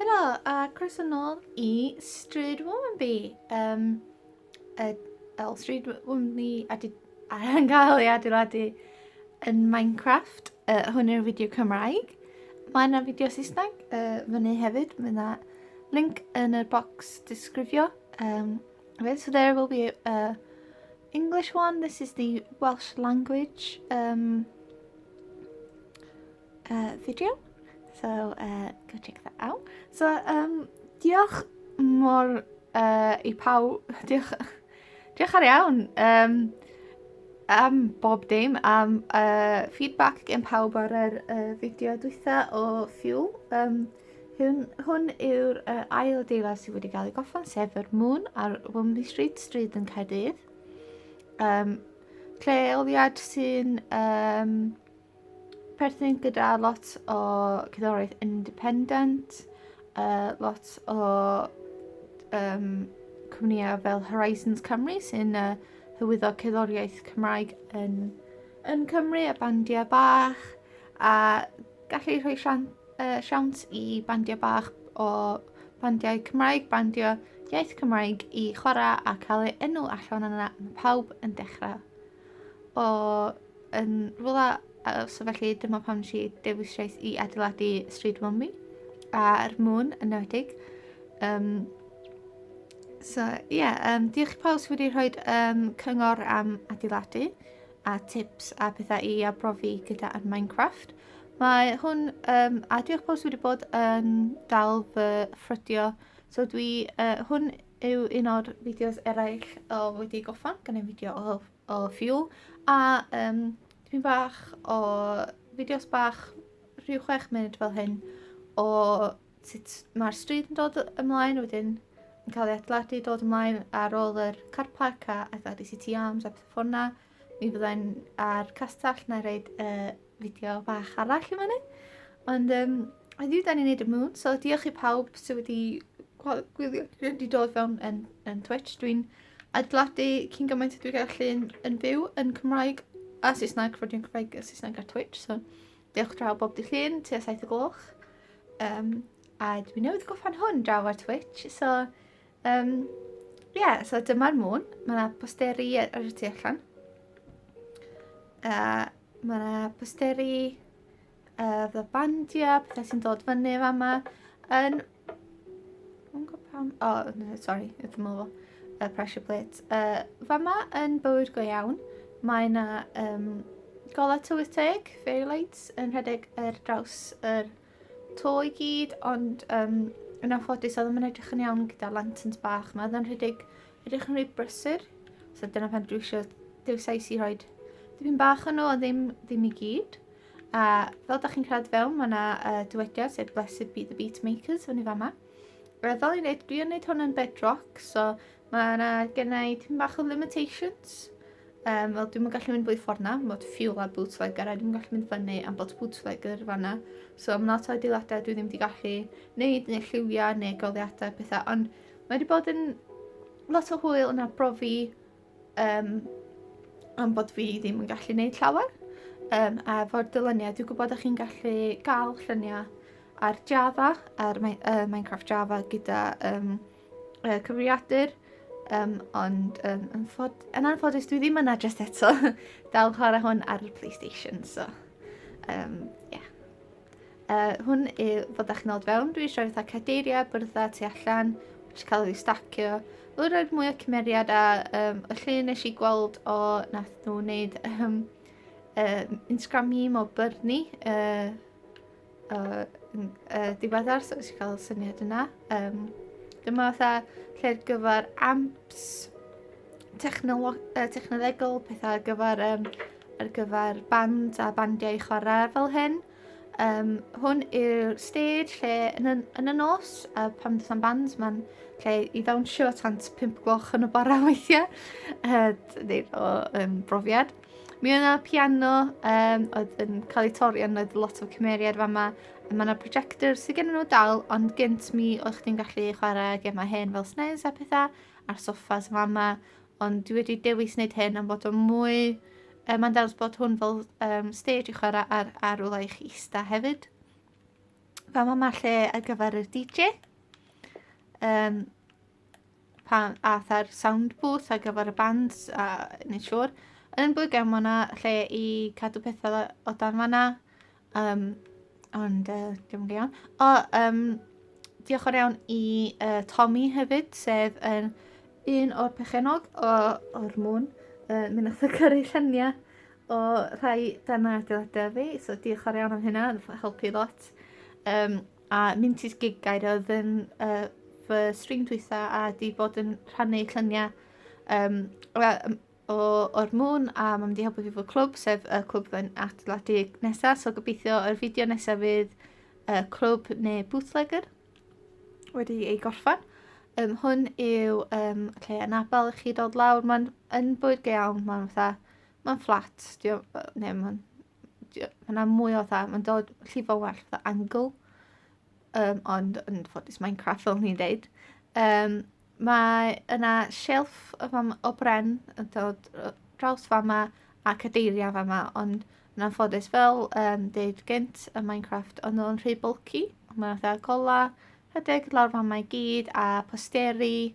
Helo, a croeso nôl i Stryd Womanby. Um, y, el, Stryd Womanby adi, yn cael ei adeiladu yn Minecraft. Hwn yw'r fideo Cymraeg. Mae yna fideo Saesneg fyny hefyd. Mae yna link yn y box disgrifio. So there will be a English one. This is the Welsh language video. So go check that out. So diolch mor i pawb. Diolch, diolch ar iawn am bob dim, am feedback gen pawb ar yr fideo dwytha o Fuel. Hwn yw'r ail adeilad sydd wedi cael ei goffan, sef yr Moon ar Wembley Street, stryd yn Caerdydd. Lleoliad sy'n perthyn gyda lot o cerddoriaeth independent, lot o cwmnïau fel Horizons Cymru sy'n hyrwyddo cerddoriaeth Cymraeg yn Cymru a bandiau bach a gallu rhoi siawns i bandiau bach o bandiau Cymraeg, bandiau iaith Cymraeg i chwarae a cael ei enw allan yna. Mae pawb yn dechrau o yn rhywle, so felly dyma pam nes i dewisais i adeiladu Stryd Mummy a'r Moon yn enwedig. So, yeah, diolch i pawb sydd wedi rhoi cyngor am adeiladu a tips a pethau i arbrofi gyda yn Minecraft. Mae hwn, a diolch pawb sydd wedi bod yn dal fy ffrydio. So dwi, hwn yw un o'r fideos eraill o wedi goffan, gan ei fideo o Fuel, a tipyn bach o fideos bach rhyw 6 munud fel hyn o sut mae'r stryd yn dod ymlaen, wedyn yn cael ei adeiladu, dod ymlaen ar ôl yr car park a adeiladu City Arms a pethau ffordd na. Mi fyddai'n ar castell na reid fideo bach arall i fyny. Ond heddiw da ni'n neud y moon, so diolch i pawb sydd wedi gwylio, wedi dod fewn yn Twitch. Dwi'n adeiladu cyn gymaint ydw i'n gallu yn fyw yn Cymraeg a Saesneg, ffrydio'n Cymraeg a Saesneg ar Twitch, so diolch draw bob dydd Llun tua 7 o gloch. A dwi newydd goffan hwn draw ar Twitch, so yeah, so dyma'r moon. Mae yna posteri ar y tu allan. Mae yna posteri fy bandiau, pethau sy'n dod fyny fama. Yn... Dwi'n gwybod pam... O, oh, no, sorry, ddim yn fo. Pressure plate. Fama yn bywyd go iawn, mae yna golau tywydd teg, fairy lights, yn rhedeg ar draws yr to i gyd, ond yn anffodus oedd yn edrych yn iawn gyda lanterns bach. Mae oedd yn rhedeg, edrych yn rhy brysur, so dyna pan dwi eisiau dewisais i rhoi dipyn bach o'n nhw, ond ddim i gyd. A fel da chi'n cyrraedd fewn, mae yna dywediad sef Blessed be the beat makers fyny fama. Fel i'n dweud, dwi yn gwneud hwn yn bedrock, so mae yna gennau tipyn bach o limitations. Fel dwi'm yn gallu mynd fwy ffordd na, mod fuel a bootlegger, a dwi'm yn gallu mynd fyny am bod bootlegger fanna. So mae lot o adeiladau dwi ddim wedi gallu neud, neu lliwiau, neu goleuadau, pethau, ond mae wedi bod yn lot o hwyl yn arbrofi am bod fi ddim yn gallu neud llawer. A efo'r dyluniau, dwi'n gwybod ych chi'n gallu gael lluniau ar Java, ar Minecraft Java gyda cyfrifiadur, ond yn anffodus dwi ddim yna just eto. Dal chwarae hwn ar y PlayStation, so yeah. Hwn yw fod â'ch nod fewn. Dwi eisiau fatha cadeiriau, byrddau tu allan, jyst cael ei stacio. Dwi'n rhoi mwy o cymeriad a y llun nes i gweld o nath nhw wneud Instagram meme o Bernie diweddar, so nes i cael syniad yna. Dyma fatha lle ar gyfer amps technolegol, pethau ar gyfer band a bandiau i chwarae fel hyn. Hwn yw'r stage lle yn y nos, pan does am bands, mae'n lle i ddawnsio tan 5 gloch yn y bore weithiau, neu o brofiad. Mi oedd yna piano oedd yn cael ei torri, ond oedd lot o cymeriad fama. Mae yna projector sydd gen nhw dal, ond gynt mi oedd chdi'n gallu chwarae gemau hen fel SNES a pethau ar soffas fama. Ond dwi wedi dewis wneud hyn am bod o'n mwy... Mae'n dangos bod hwn fel stage i chwarae ar rywle i chi ista hefyd. Fama mae lle ar gyfer y DJ. Um, pan ath ar sound booth ar gyfer y band, a wneud siŵr. Yn Bwgan mae yna lle i cadw pethau o dan fanna. Um, ond uh, diolch yn iawn. O, um, diolch yn iawn i uh, Tommy hefyd, sef yn un o'r pechenog o, o'r mwyn. Uh, mi nath o gyrru lluniau o rhai dan adeiladau fi, so diolch yn iawn am hynna, helpu lot. Um, a Minty's Gig Guide oedd yn uh, fy stream dwytha a di bod yn rhannu lluniau um, o, o'r mwn a mae'n mynd i helpu fi fo clwb, sef y clwb yn adeiladu nesaf. So gobeithio yr fideo nesaf fydd uh, clwb neu bootlegger wedi ei gorffan. Um, hwn yw um, lle anabel i chi dod lawr. Mae'n yn bwyd go iawn, mae'n fatha, mae'n fflat, dio, neu mae'n mae yna mwy o fatha, mae'n dod llifo well fatha angle, um, ond yn ffodus Minecraft fel ni'n deud. Um, mae yna shelf o, fam, o bren yn dod draws fama a cadeiriau fama, ond yn anffodus fel um, deud gynt y Minecraft, ond nhw'n rhy bulky. Mae'n fatha gola rhedeg lawr fama i gyd a posteri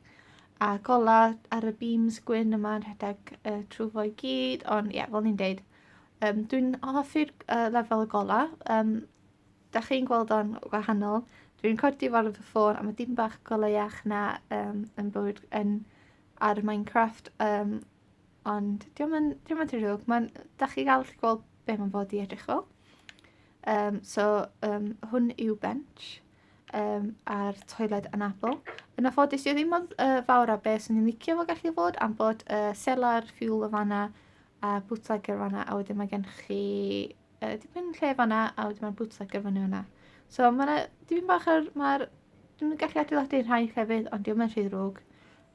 a gola ar y beams gwyn yma'n rhedeg uh, trwy fo i gyd, ond ie, yeah, fel ni'n deud, Um, dwi'n hoffi'r uh, lefel y gola. Um, da chi'n gweld o'n wahanol. Dwi'n codi fo ar fy ffôn a mae dim bach goleuach na um, yn bywyd yn, ar Minecraft. Um, ond diolch yn, diolch yn drwg. Mae'n, da chi gael gweld be mae'n fod i edrych fel. Um, so, um, hwn yw bench um, a'r toiled anabl. Yn anffodus, dwi ddim ond uh, fawr a beth sy'n ni'n licio fo gallu fod, am bod uh, selar fuel y fanna a bootlegger fanna, a wedyn mae gen chi uh, dipyn lle fanna, a wedyn mae'r bootlegger fyny fanna. So mae yna dipyn bach ar, mae'r, dwi'n gallu adeiladu rhai llefydd, ond diolch yn rhy ddrwg.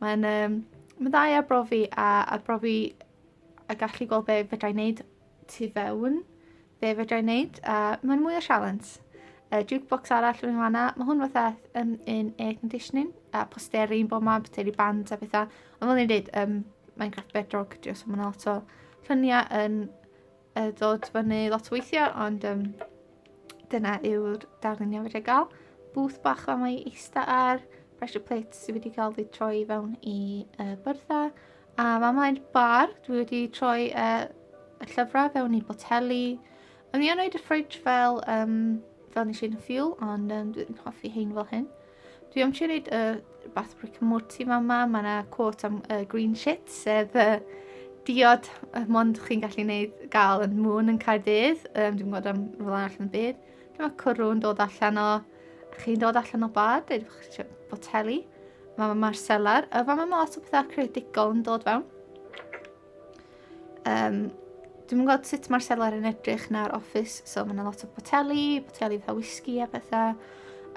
Mae'n um, mae dda i arbrofi a arbrofi a gallu gweld be fedra i wneud tu fewn, be fedra i wneud, a mae'n mwy o sialens. Uh, jukebox arall yn fanna, mae hwn fatha um, un air conditioning, a posteri yn bob man, posteri bands a pethau. Ond fel ni'n dweud, um, Minecraft Bedrock ydi o, so mae'n lot o lluniau yn uh, dod fyny lot o weithiau, ond um, dyna yw'r darluniau wedi gael. Booth bach fa mae eista ar, pressure plates sydd wedi cael ei troi fewn i uh, byrddau. A fa mae'r bar, dwi wedi troi uh, y llyfrau fewn i boteli. O'n i yn rhaid y fridge fel, um, fel nes i'n fuel, ond um, dwi'n hoffi hein fel hyn. Dwi am trio wneud y uh, bath Rick and Morty fama. Mae yna quote am uh, green shit, sef uh, diod uh, mond chi'n gallu wneud gael yn mwyn yn Caerdydd. Um, dwi'n gwybod am rhywle arall yn y byd. Dyma cwrw yn dod allan o... Chi'n dod allan o bar, dweud bod chi eisiau boteli. Mae mae'r selar. Uh, fama mae lot o pethau creadigol yn dod fewn. Um, dwi'n gwybod sut mae'r selar yn edrych na'r office, so mae yna lot o boteli, boteli fatha whisky a pethau,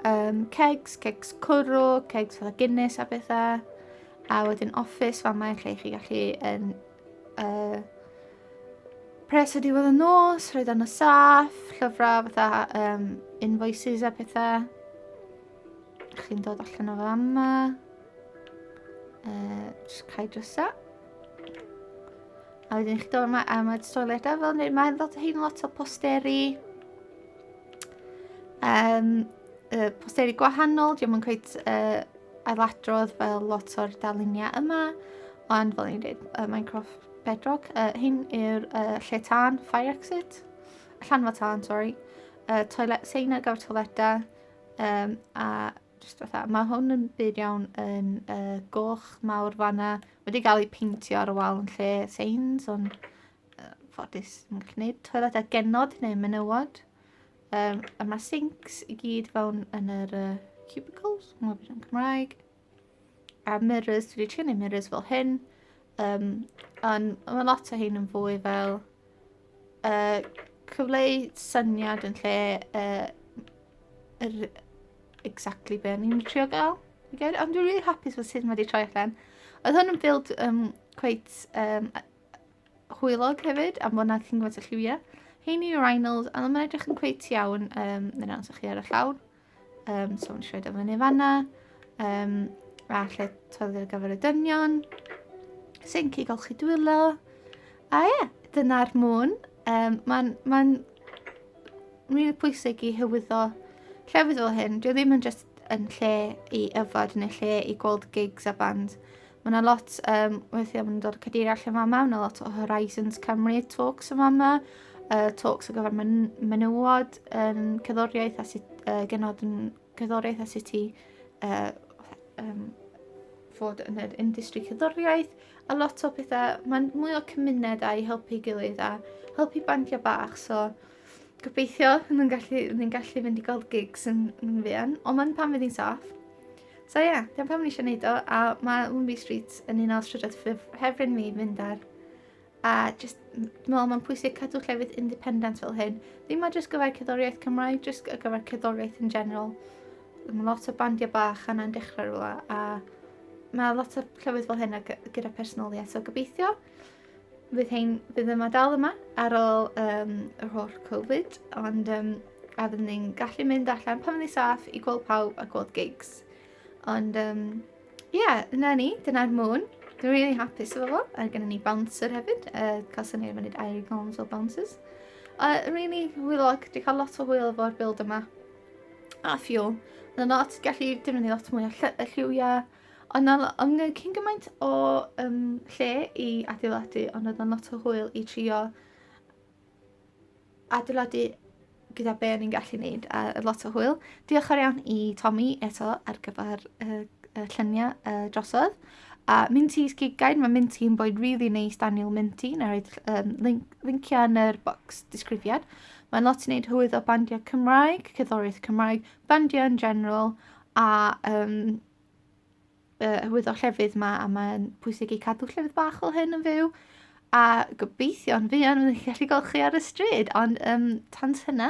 um, kegs, kegs cwrw, kegs fatha Guinness a pethau, a wedyn office fan mae lle chi gallu yn uh, pres o diwedd y nos, rhoi dan y saff, llyfrau fatha um, invoices a pethau. Chi'n dod allan o fama. Uh, just cael drysa. A wedyn chi dod yma a mae'r toiledau fel hyn. Mae'n dod hyn lot o posteri. Um, uh, posteri gwahanol, diolch yn cweit uh, ailadrodd fel lot o'r darluniau yma. Ond fel ni'n dweud, uh, Minecraft Bedrock. Uh, hyn yw'r uh, lle tân, fire exit. Allanfa tân, sorry. Uh, toilet, sein ar gyfer toiledau. Um, a Just fatha, mae hwn yn byd iawn yn uh, goch mawr fanna. Wedi gael ei peintio ar y wal yn lle seins, ond uh, ffodus yn gallu gwneud. Toilet a genod neu menywod. Um, a mae sinks i gyd fewn yn yr uh, cubicles, yn gwybod yn Cymraeg. A mirrors, dwi wedi trio gwneud mirrors fel hyn. Um, ond mae lot o hyn yn fwy fel uh, cyfleu syniad yn lle uh, yr exactly be o'n i'n trio gael. Ond dwi'n really hapus fod sut mae wedi troi allan. Oedd hwn yn build um, quite um, hwylog hefyd, am bod na chi'n gwybod y lliwiau. Heini urinals, a mae'n edrych yn quite iawn, um, neu os chi ar y llawr. Um, so mae'n siarad am fyny fanna. Um, a lle toiled ar gyfer y dynion. Sinc i golchi dwylo. A ie, yeah, dyna'r mwyn. Um, mae'n ma really pwysig i hywyddo Llefydd fel hyn, dwi ddim yn just yn lle i yfad neu lle i gweld gigs a bands. Mae yna lot, weithiau maen nhw'n dod o cadeiriau allan fama, mae yna lot o Horizons Cymru talks yma yma, talks ar gyfer menywod yn cerddoriaeth a sut, genod yn cerddoriaeth a sut i fod yn yr industry cerddoriaeth, a lot o pethau, mae'n mwy o cymuned a i helpu gilydd a helpu bandiau bach, so gobeithio nhw'n gallu, nhw'n gallu fynd i gweld gigs yn fuan, ond mae'n pan fydd hi'n saff. So ie, yeah, dyna pam o'n i eisiau gwneud o, a mae Womanby Street yn un o'r strydoedd ffefryn mi fynd ar. A just, dwi'n meddwl mae'n pwysig cadw llefydd independent fel hyn. Ddim ar just gyfer cerddoriaeth Cymraeg, just ar gyfer cerddoriaeth in general. Mae lot o bandiau bach yna'n dechrau rhywle, a mae lot o llefydd fel hyn gyda personoliaeth, so gobeithio fydd hein, fydd yma dal yma ar ôl yr holl Covid, ond a fyddwn ni'n gallu mynd allan pan fydd ni saff i gweld pawb a gweld gigs. Ond, yeah, yna ni, dyna'r moon. Dwi'n really hapus efo fo. A gennym ni bouncer hefyd, cael syniad mynd Eiry Holmes o bouncers. Really hwylog, dwi'n cael lot o hwyl efo'r build yma. A fuel. Mae'n lot, gallu defnyddio lot mwy o lliwiau. Ond na cyn gymaint o lle i adeiladu, ond oedd o'n lot o hwyl i trio adeiladu gyda be o'n i'n gallu wneud, a lot o hwyl. Diolch yn iawn i Tommy eto ar gyfer y lluniau drosodd. A Minty's Gig Guide, mae Minty yn boi really nice, Daniel Minty, na roed linciau yn yr box disgrifiad. Mae'n lot i wneud hwydd o bandiau Cymraeg, cerddoriaeth Cymraeg, bandiau in general, a hywyddo llefydd yma, a mae'n pwysig i cadw llefydd bach fel hyn yn fyw. A gobeithio yn fuan fyddai'n gallu gweld chi ar y stryd, ond tan hynna,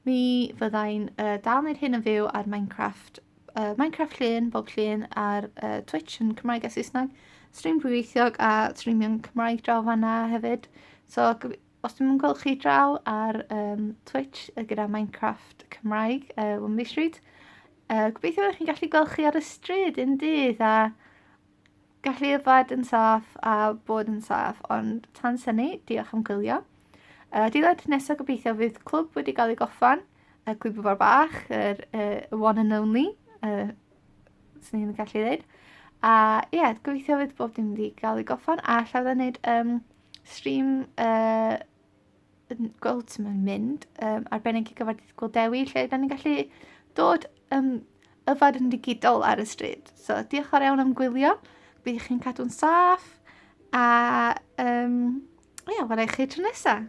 mi fyddai'n dal wneud hyn yn fyw ar Minecraft, Minecraft llun, bob llun ar Twitch yn Cymraeg a Saesneg, stream dwyieithog a streamio'n Cymraeg draw fanna hefyd. So, os dwi'n gweld chi draw ar Twitch gyda Minecraft Cymraeg, Womanby Street, gobeithio byddwch chi'n gallu gweld chi ar y stryd un dydd a gallu yfed yn saff a bod yn saff, ond tan synnu, diolch am gwylio. Diwedd nesaf gobeithio fydd clwb wedi cael ei goffan, y clwb efo'r bach, yr one and only, sy'n ni'n gallu dweud. A ie, yeah, gobeithio fydd bob dim wedi cael ei goffan, a alla fydda wneud stream gweld sut mae'n mynd, arbennig i gyfer dydd Gŵyl Dewi, lle da ni'n gallu dod yfed yn digidol ar y stryd. So, diolch fawr iawn am gwylio. Bydd chi'n cadw'n saff, a ie, yeah, wela i chi tro nesaf.